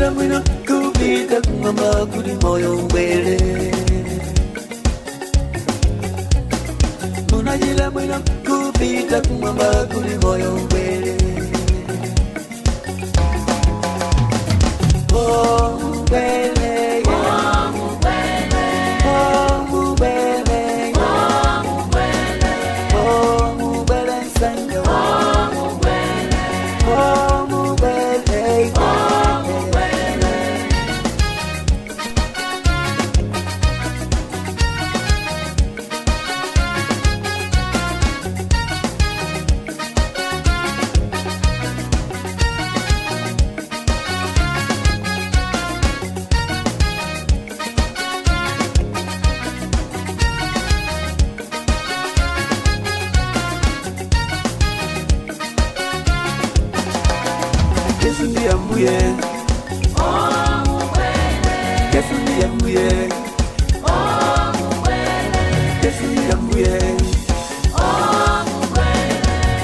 Munachita bwino kupita kumwamba kuti moyo ubwere. Munachita bwino kupita kumwamba kuti moyo ubwere. Oh, ubwere, yeah. Oh, ubwere, yeah. Oh, ubwere msanga. Oh, ubwere, yeah. Yesu ndiye mbuye. Yesu ndiye mbuye. Yesu ndiye mbuye.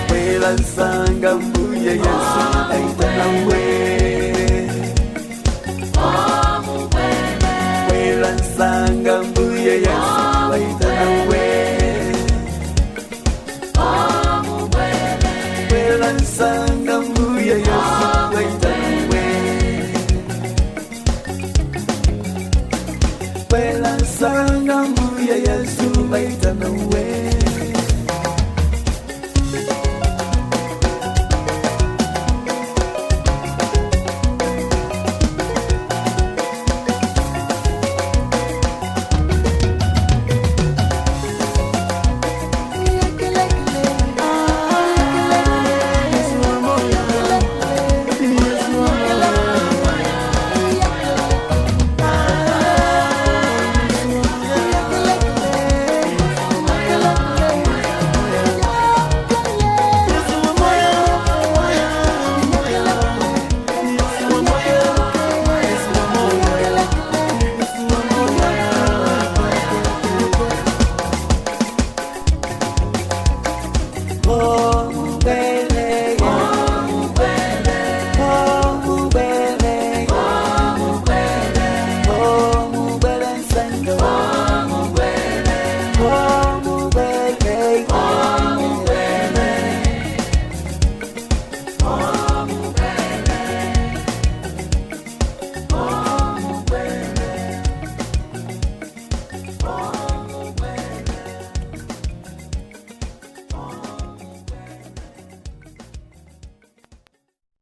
Bwera nsanga mbuye Yesu aitana we. Bwera nsanga mbuye Yesu aitana we. Bwera nsanga mbuye Yesu aitana we. Bwera nsanga mbuye Yesu aitana we.